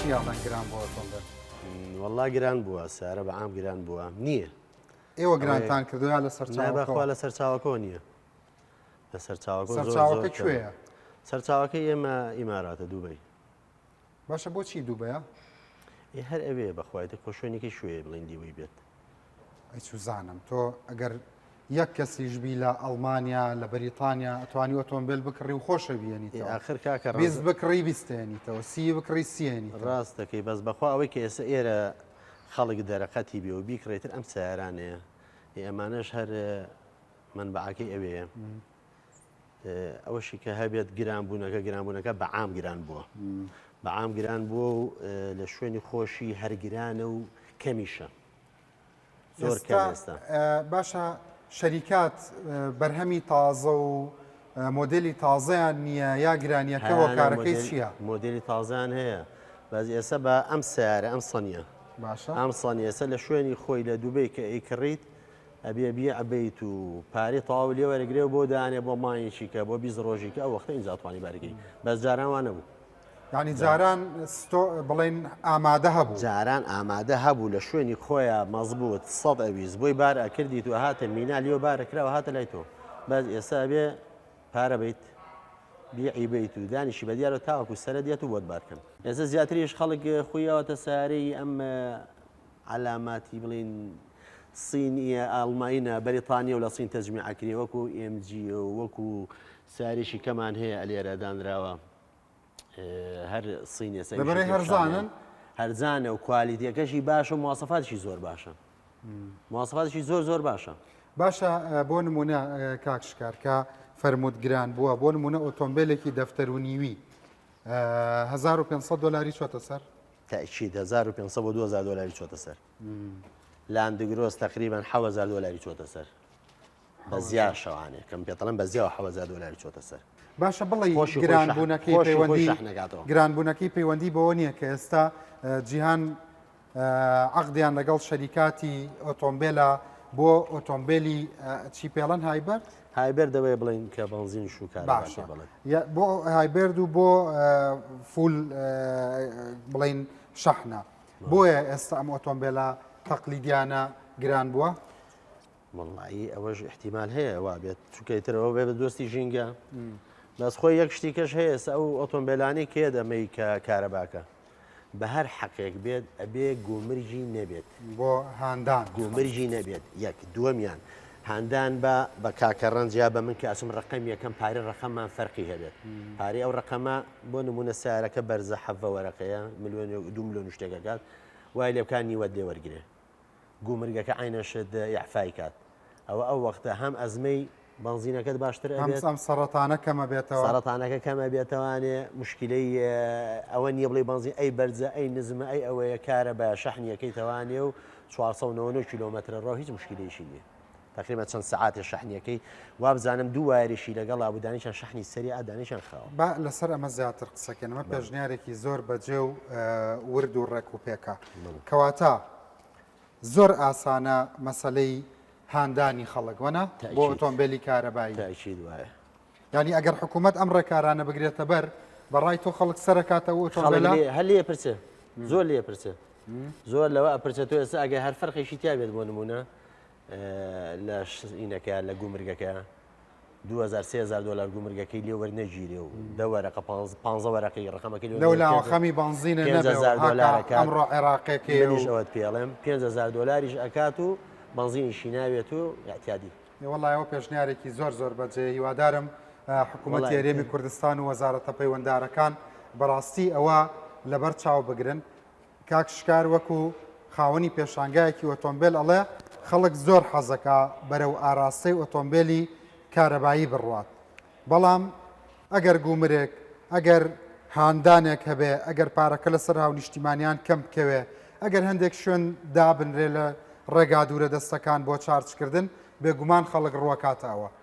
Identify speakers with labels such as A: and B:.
A: بۆچی ئەڵێن گران بووە ئۆتۆمبێل؟
B: وەڵا گران بووە سارە بە عام گران بووە نییە.
A: ئێوە گرانتان کردو یا لە سەرچاوەکەوە؟
B: بەخوا لە سەرچاوەکەوە نییە. لە سەرچاوەکە
A: سەرچاوەکە کوێیە؟
B: سەرچاوەکەی ئێمە ئیماراتە دوبەی.
A: باشە بۆچی دوبەیە؟
B: ئێ هەر ئەوێ بەخوای تر خۆ شوێنێکی شوێ بڵین دیوەی بێت.
A: ئەی چوزانم تۆ ئەگەر یەک کەسیش بی لە ئەڵمانیا لە بەریتانیا ئەتوانی ئۆتۆمبیل بکڕی و خۆشە بیێنیتەوە
B: ئاخر کاکە
A: 20 بکڕی بیستێنیتەوە سی بکڕی سیێنیتەوە
B: ڕاست دەکەی بەس بەخوا ئەوەی کە ئێستا ئێرە خەڵک دەرەقەتی بێ و بیکڕێتر ئەم سیارانەیە ئەمانەش هەر منبعەکەی ئەوەیە ئەوەشی کە هەبێت گران بوونەکە گرانبوونەکە بە عام گران بووە بە عام گران بووە و لە شوێنی خۆشی هەر گرانە و کەمیشە زۆر ئێستا
A: باشە شەریکات بەرهەمی تازە و مۆدلی تازەیان نییە یا گرانیەکە هۆکارەکەی چییە؟
B: مۆدلی تازیان هەیە بەس ئێستا بە ئەم سیارە ئەم سەنیە
A: باشە
B: ئەم سەنیە ئێستا لە شوێنی خۆی لە دوبەی کە ئەیکڕیت ئەبێ بیع بیت و پارەی تەواو لێ وەرەگرێ و بۆ دانێ بۆ مانگێکی کە بۆ 20 ڕۆژی کە ئەو وەختە ئینجا توانی بارگەی بەس جاران وا نەبوو.
A: یعنی جاران ستۆ بڵێن ئامادە هەبوو.
B: جاران ئامادە هەبوو لە شوێنی خۆیا مەزبوت سەد ئەویست بۆی بار ئەکردیت و هاتە مینا لیۆ بار ئەکرا و هاتە لای تۆ بەس ئێستا ئەبێ پارە بیت بیعی بیت و دانیشی بە دیارەوە تاوەکو سەرە دێت و بۆت بارکەن. ئێستا زیاتریش خەڵک خویاوەتە سەیارەی ئەم عەلاماتی بڵێین صینیە ئاڵماینە بەریتانیە و لە صین تەجمیع ئەکرێ وەکو ئێم جی و وەکو سارێکی کەمان هەیە ئەلێرە دانراوە هەر صینیە سەر
A: لەبەرەی هەرزانن
B: هەرزانە و کوالیتیەکەشی باشە و مواسەفاتیشی زۆر باشە مواسەفاتیشی زۆر زۆر باشە
A: باشە بۆ نمونە کاک شکار کە فەرمووت گران بووە بۆ نمونە ئۆتۆمبیلێکی دەفتەر و نیوی 1500 دلاری چۆتە سەر
B: تەئکید 1500 بۆ 2000 دلاری چۆتە سەر لاندگرۆس تقریبا 7000 دلاری چۆتە سەر بە زیا شەوانێ کەم پێتەڵم بە زیاوە 7000 دلاری چۆتە سەر
A: باشە بڵێ گرانبوونەکەی پەیوەندی گرانبوونەکەی پەیوەندی بەوە نییە کە ئێستا جیهان عقدیان لەگەڵ شەریکاتی ئۆتۆمبیلە بۆ ئۆتۆمبیلی چی پێڵەن هایبرد
B: هایبرد دەوەی بڵین کە بەنزین شوکار
A: باشە بۆ هایبرد و بۆ full بڵین شەحنە بۆیە ئێستا ئەم ئۆتۆمبیلە تەقلیدیانە گران بووە؟
B: وەڵایی ئەوەش ئیحتیمال هەیە وابێت چونکە ئیتر ئەوە بێ بە دۆستی ژینگە بەس خۆی یەک شتی کەش هەیە ئێستا ئەو ئۆتۆمبیلانی کێ دەمەی کە کارەباکە بە هەر حەقێک بێت ئەبێ گومرگی نەبێت
A: بۆ هاندان
B: گومرگی نەبێت یەک دووەمیان هاندان بە بە کاکە ڕەنج یا بە من کە ئەچم ڕقم یەکەم پارەی ڕقەممان فەرقی هەبێت پارەی ئەو ڕقەمە بۆ نمونە سیارەکە بەرزە حەڤە وەرەقەیە ملیۆن دو ملیۆن شتێک ئەکات وای لێ بکات نیوەت لێ وەرگرێ گومرگەکە عەینە شت ئیعفای کات ئەوە ئەو وەختە هەم ئەزمەی بەنزینەکەت باشتر ئەبێت
A: ئەم سەڕەتانە کەمە بێتەوە
B: سەڕەتانەکە کەمە بێتەوانێ مشکلەی ئەوە نییە بڵێ بەنزین ئەی بەرزە ئەی نزمە ئەی ئەوەیە کارە بە شەحنیەکەی تەوانێ و 499 کیلۆمەترە ڕۆ هیچ مشکلەیەکی نییە تقریبا چەند سەعاتێ شەحنیەکەی وابزانم دوو وایەریشی لەگەڵا بوو دانیشان شەحنی سەریع دانیشان خاوە.
A: با لەسەر ئەمە زیاتر قسەکەین ئەمە پێشنیارێکی زۆر بەجێ و ورد و ڕێک و پێکە کەواتە زۆر ئاسانە مەسەلەی هاندانی خەڵک وەنا بۆ ئۆتۆمبیلی کارەبایی
B: تاکید وایە
A: یعنی ئەگەر حکوومەت ئەم ڕێکارانە بگرێتە بەر بەڕای تۆ خەڵک سەرکاتە و ئۆتۆمبیلە
B: هەر لێ پرسێ زۆر لێ پرسێ زۆر لەوە ئەپرسێت تۆ ئێستا ئەگەر هەر فەرقێکی تیا بێت بۆ نمونە لە ئینەکە لە گومرگەکە 2000 3000 دلار گومرگەکەی لێ وەرنەگیرێ و دە وەرەقە 15 وەرەقی ڕقەمەکەی لێ
A: لەولاوە خەمی بەنزینە
B: 5000 دلارەکە
A: ئەمڕۆ عێراقێکی
B: منیش ئەوەت پێڵێم 5000 دلاریش ئەکات و بەنزینیشی ناوێت و اعتیادی
A: وەڵا ئەوە پێشنیارێکی زۆر زۆر بەجێ هیوادارم حکوومەتی هەرێمی کوردستان و وەزارەتە پەیوەندارەکان بەڕاستی ئەوە لەبەر چاو بگرن کاک شکار وەکو خاوەنی پێشانگایەکی ئۆتۆمبێل ئەڵێ خەڵک زۆر حەزەکا بەرەو ئاراستەی ئۆتۆمبێلی کارەبایی بڕوات بەڵام ئەگەر گومرگ ئەگەر هاندانێک هەبێ ئەگەر پارەکە لەسەر هاونیشتیمانیان کەم بکەوێ ئەگەر هەندێک شوێن دابنرێ لە ڕێگا دوورە دەستەکان بۆ چارجکردن بێگومان خەڵک ڕوەکاتە ئەوە.